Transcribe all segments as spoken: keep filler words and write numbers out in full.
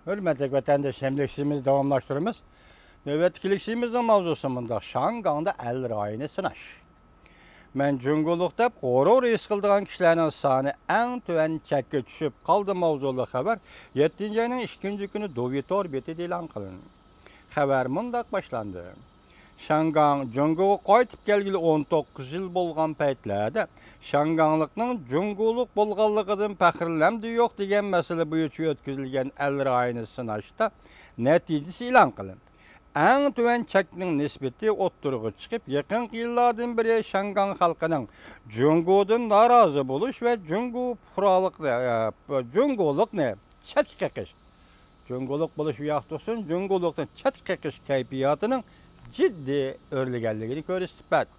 ھۆرمەتلىك ۋەتەنداش، ئەمدى كېلىشىمىزنى داۋاملاشتۇرىمىز. نۆۋەتتىكى كېلىشىمىزنىڭ ماۋزۇسى مۇنداق: شياڭگاڭدا ئەل رايىنى سىناش. مەن جۇڭگولۇق دەپ غۇرۇر ھېس قىلىدىغان كىشىلەرنىڭ سانى ئەڭ تۆۋەن چەككە چۈشۈپ قالدى ماۋزۇلۇق خەۋەر يەتتىنچى ئاينىڭ ئىككىنچى كۈنى دۇۋى تور بېتىدە ئېلان قىلىندى. خەۋەر مۇنداق باشلاندى: شياڭگاڭ جۇڭگوغا قايتىپ كەلگىلى ئون توققۇز يىل بولغان پەيتلەردە، شياڭگاڭلىقنىڭ جۇڭگولۇق بولغانلىقىدىن پەخىرلەمدۇ يوق دېگەن مەسىلە بويىچە ئۆتكۈزۈلگەن ئەل رايىنى سىناشتا نەتىجىسى ئېلان قىلىندى. ئەڭ تۆۋەن چەكنىڭ نىسبىتى ئوتتۇرىغا چىقىپ، يېقىنقى يىللاردىن بېرى شياڭگاڭ خەلقىنىڭ جۇڭگودىن نارازى بولۇش ۋە جۇڭگو پۇقرالىقنى، ئە، جۇڭگولۇقنى چەتكە قېقىش، جۇڭگولۇق بولۇش ئۇياقتا تۇرسۇن، جۇڭگولۇقتىن چەتكە قېقىش كەيپىياتىنىڭ جىددىي ئۆرلىگەنلىكىنى كۆرسىتىپ بەردى.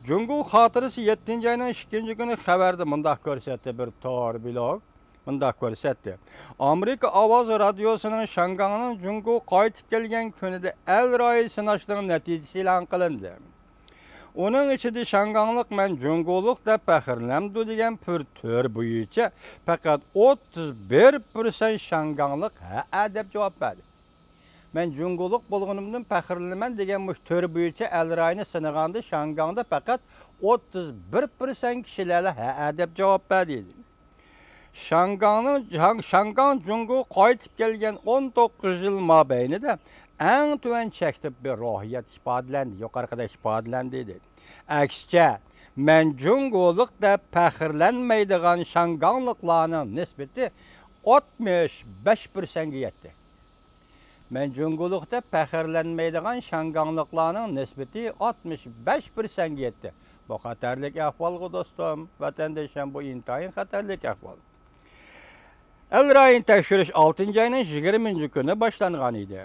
جۇڭگو خاتىرىسى يەتتىنچى ئاينىڭ ئىككىنچى كۈنى خەۋەردە مۇنداق كۆرسەتتى، بىر تور بىلوگ مۇنداق كۆرسەتتى: ئامېرىكا ئاۋازى رادىيوسىنىڭ شياڭگاڭنىڭ جۇڭگو قايتىپ كەلگەن كۈنىدە ئەل رايى سىناشنىڭ نەتىجىسى ئېلان قىلىندى. ئۇنىڭ ئىچىدە شياڭگاڭلىق «مەن جۇڭگولۇق» دەپ پەخىرلىنەمدۇ دېگەن بىر تور بويىچە پەقەت ئوتتۇز بىر پىرسەنت شياڭگاڭلىق «ھەئە» دەپ جاۋاب بەردى. «مەن جۇڭگولۇق بولغىنىمدىن پەخىرلىنىمەن» دېگەن مۇشۇ تور بويىچە ئەل رايىنى سىنىغاندا شياڭگاڭدا پەقەت ئوتتۇز بىر پىرسەنت كىشىلەرلا «ھەئە» دەپ جاۋاب بەردى. شياڭگاڭنىڭ، شياڭگاڭ جۇڭگو قايتىپ كەلگەن ئون توققۇز يىل مابەينىدە ئەڭ تۆۋەن چەكتە بىر روھىيەت ئىپادىلەندى، يۇقىرىقىدەك ئىپادىلەندى دېدى. ئەكسىچە، «مەن جۇڭگولۇق» دەپ پەخىرلەنمەيدىغان شياڭگاڭلىقلارنىڭ نىسبىتى ئاتمىش بەش پىرسەنتكە يەتتى. «مەن جۇڭگولۇق» دەپ پەخىرلەنمەيدىغان شياڭگاڭلىقلارنىڭ نىسبىتى ئاتمىش بەش پىرسەنتكە يەتتى. بۇ خەتەرلىك ئەھۋالغۇ، دوستۇم، ۋەتەندىشىم، بۇ ئىنتايىن خەتەرلىك ئەھۋال. ئەل رايىنى تەكشۈرۈش ئالتىنچى ئاينىڭ يىگىرمىنچى كۈنى باشلانغان ئىدى.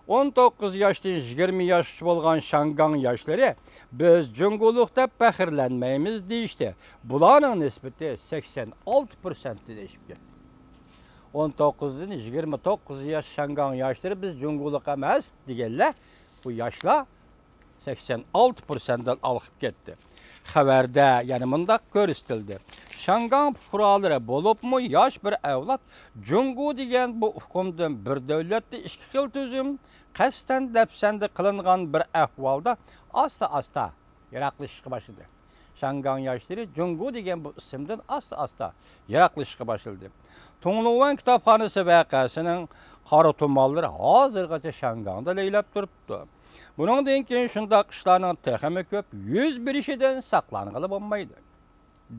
ئون توققۇز ياشتىن يىگىرمە ياشقىچە بولغان شياڭگاڭ ياشلىرى «بىز جۇڭگولۇق دەپ پەخىرلەنمەيمىز» دېيىشتى. بۇلارنىڭ نىسبىتى سەكسەن ئالتە پىرسەنتتىن ئېشىپ كەتتى. ئون توققۇزدىن يىگىرمە توققۇز ياش شياڭگاڭ ياشلىرى «بىز جۇڭگولۇق ئەمەس» دېگەنلەر، بۇ ياشلار سەكسەن ئالتە پىرسەنتتىن ئالقىپ كەتتى. خەۋەردە يەنە مۇنداق كۆرسىتىلدى: شياڭگاڭ پۇقرالىرى، بولۇپمۇ ياش بىر ئەۋلاد جۇڭگو دېگەن بۇ ئۇقۇمدىن، بىر دۆلەتتە ئىككى خىل تۈزۈم، قەستەن دەپسەندە قىلىنغان بىر ئەھۋالدا ئاستا-ئاستا يىراقلىشىشقا باشلىدى. شياڭگاڭ ياشلىرى جۇڭگو دېگەن بۇ ئىسىمدىن ئاستا-ئاستا يىراقلىشىشقا باشلىدى. تۇڭلۇۋەن كىتابخانىسى ۋەقەسىنىڭ قارا تۇمانلىرى ھازىرغىچە شياڭگاڭدا لەيلەپ تۇرۇپتۇ. بۇنىڭدىن كېيىن شۇنداق ئىشلارنىڭ تېخىمۇ كۆپ يۈز بېرىشىدىن ساقلانغىلى بولمايدۇ،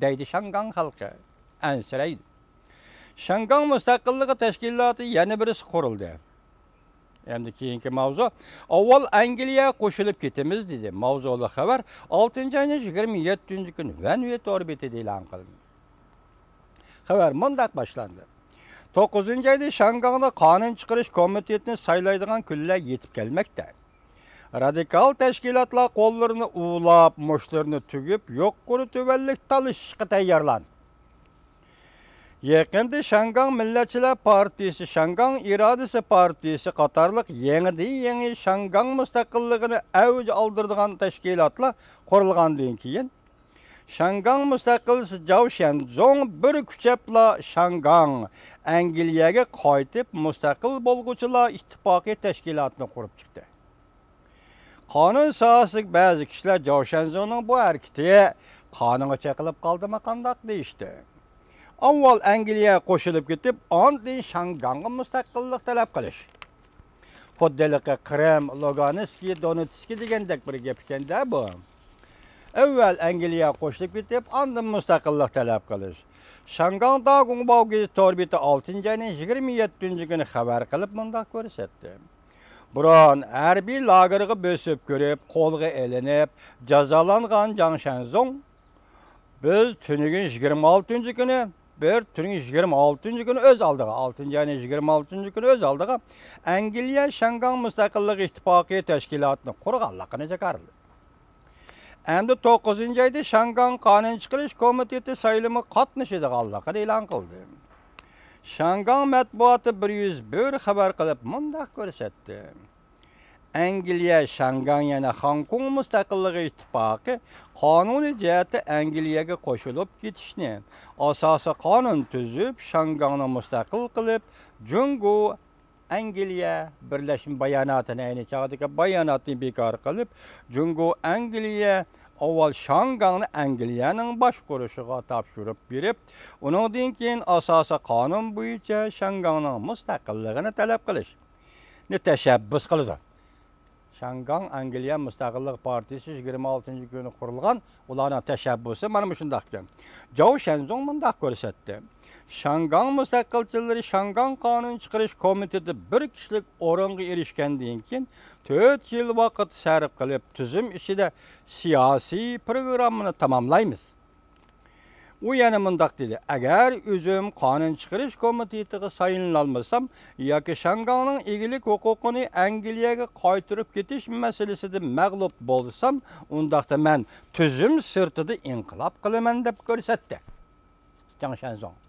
دەيدۇ شياڭگاڭ خەلقى، ئەنسىرەيدۇ. شياڭگاڭ مۇستەقىللىقى تەشكىلاتى يەنە بىرسى قۇرۇلدى. ئەمدى كېيىنكى ماۋزۇ، «ئاۋۋال ئەنگلىيە قوشۇلۇپ كېتىمىز» دېدى. ماۋزۇلۇق خەۋەر ئالتىنچى ئاينىڭ يىگىرمە يەتتىنچى كۈنى ۋەنۋى تور بېتىدە ئېلان قىلىندى. خەۋەر مۇنداق باشلاندى: توققۇزىنچى ئايدا شياڭگاڭدا قانۇن چىقىرىش كومىتېتىنى سايلايدىغان كۈنلەر يېتىپ كەلمەكتە. رادىكال تەشكىلاتلار قوللىرىنى ئۇۋىلاپ، مۇشتلىرىنى تۈگۈپ، يۇقىرى تۆۋەنلىك تالىشىشقا تەييارلان. يېقىندا شياڭگاڭ مىللەتچىلەر پارتىيىسى، شياڭگاڭ ئىرادىسى پارتىيىسى قاتارلىق يېڭىدىن يېڭى شياڭگاڭ مۇستەقىللىقىنى ئەۋج ئالدۇرىدىغان تەشكىلاتلار قۇرۇلغاندىن كېيىن، شياڭگاڭ مۇستەقىلچىسى جاۋ شيەنزۇڭ بىر كۈچەپلا شياڭگاڭ، ئەنگلىيەگە قايتىپ مۇستەقىل بولغۇچىلار ئىتتىپاقى تەشكىلاتىنى قۇرۇپ چىقتى. قانۇن ساھەسىدىكى بەزى كىشىلەر جاۋ شيەنزۇڭنىڭ بۇ ھەرىكىتى قانۇنغا چېقىلىپ قالدىمۇ قانداق دېيىشتى. ئاۋۋال ئەنگلىيەگە قوشۇلۇپ كېتىپ، ئاندىن شياڭگاڭغا مۇستەقىللىق تەلەپ قىلىش. خۇددى ھېلىقى قىرىم، لۇگانسكى، دونېتسكى دېگەندەك بىر گەپ ئىكەن-دە بۇ. ئەۋۋەل ئەنگلىيەگە قوشۇلۇپ كېتىپ، ئاندىن مۇستەقىللىق تەلەپ قىلىش. شياڭگاڭ داگۇڭباۋ گېزىتى تور بېتى ئالتىنچى ئاينىڭ يىگىرمە يەتتىنچى كۈنى خەۋەر قىلىپ مۇنداق كۆرسەتتى: بۇرۇن ھەربىي لاگېرغا بۆسۈپ كىرىپ، قولغا ئېلىنىپ، جازالانغان جاڭ شيەنزۇڭ، بىز تۈنۈگۈن يىگىرمە ئالتىنچى كۈنى، بىر تۈنۈگۈن يىگىرمە ئالتىنچى كۈنى ئۆز ئالدىغا، ئالتىنچى ئاينىڭ يىگىرمە ئالتىنچى كۈنى ئۆز ئالدىغا ئەنگلىيە شياڭگاڭ مۇستەقىللىق ئىتتىپاقى تەشكىلاتىنى قۇرغانلىقىنى جاكارلىدى. ئەمدى توققۇزىنچى ئايدا شياڭگاڭ قانۇن چىقىرىش كومىتېتى سايلىمىغا قاتنىشىدىغانلىقىنى ئېلان قىلدى. شياڭگاڭ مەتبۇئاتى بىر يۈز بىر خەۋەر قىلىپ مۇنداق كۆرسەتتى: ئەنگلىيە شياڭگاڭ يەنە خاڭكوڭ مۇستەقىللىقى ئىتتىپاقى قانۇنىي جەھەتتە ئەنگلىيەگە قوشۇلۇپ كېتىشنى، ئاساسىي قانۇن تۈزۈپ، شياڭگاڭنى مۇستەقىل قىلىپ، جۇڭگو ئەنگلىيە بىرلەشمە باياناتىنى، ئەينى چاغدىكى باياناتنى بىكار قىلىپ، جۇڭگو ئەنگلىيە ئاۋۋال شياڭگاڭنى ئەنگلىيەنىڭ باشقۇرۇشىغا تاپشۇرۇپ بېرىپ، ئۇنىڭدىن كېيىن ئاساسىي قانۇن بويىچە شياڭگاڭنىڭ مۇستەقىللىقىنى تەلەپ قىلىشنى تەشەببۇس قىلىدۇ. شياڭگاڭ ئەنگلىيە مۇستەقىللىق پارتىيىسى يىگىرمە ئالتىنچى كۈنى قۇرۇلغان، ئۇلارنىڭ تەشەببۇسى مانا مۇشۇنداق ئىكەن. جاۋ شەنزۇڭ مۇنداق كۆرسەتتى. شياڭگاڭ مۇستەقىلچىلىرى شياڭگاڭ قانۇن چىقىرىش كومىتېتى بىر كىشىلىك ئورۇنغا ئېرىشكەندىن كېيىن، تۆت يىل ۋاقىت سەرپ قىلىپ، تۈزۈم ئىچىدە سىياسىي پروگراممىنى تاماملايمىز. ئۇ يەنە مۇنداق دېدى، ئەگەر ئۆزۈم قانۇن چىقىرىش كومىتېتىغا سايلىنالمىسام ياكى شياڭگاڭنىڭ ئىگىلىك ھوقۇقىنى ئەنگلىيەگە قايتۇرۇپ كېتىش مەسىلىسىدە مەغلۇپ بولسام، ئۇنداقتا مەن تۈزۈم سىرتىدا ئىنقىلاب قىلىمەن، دەپ كۆرسەتتى جاڭ شەنزۇڭ.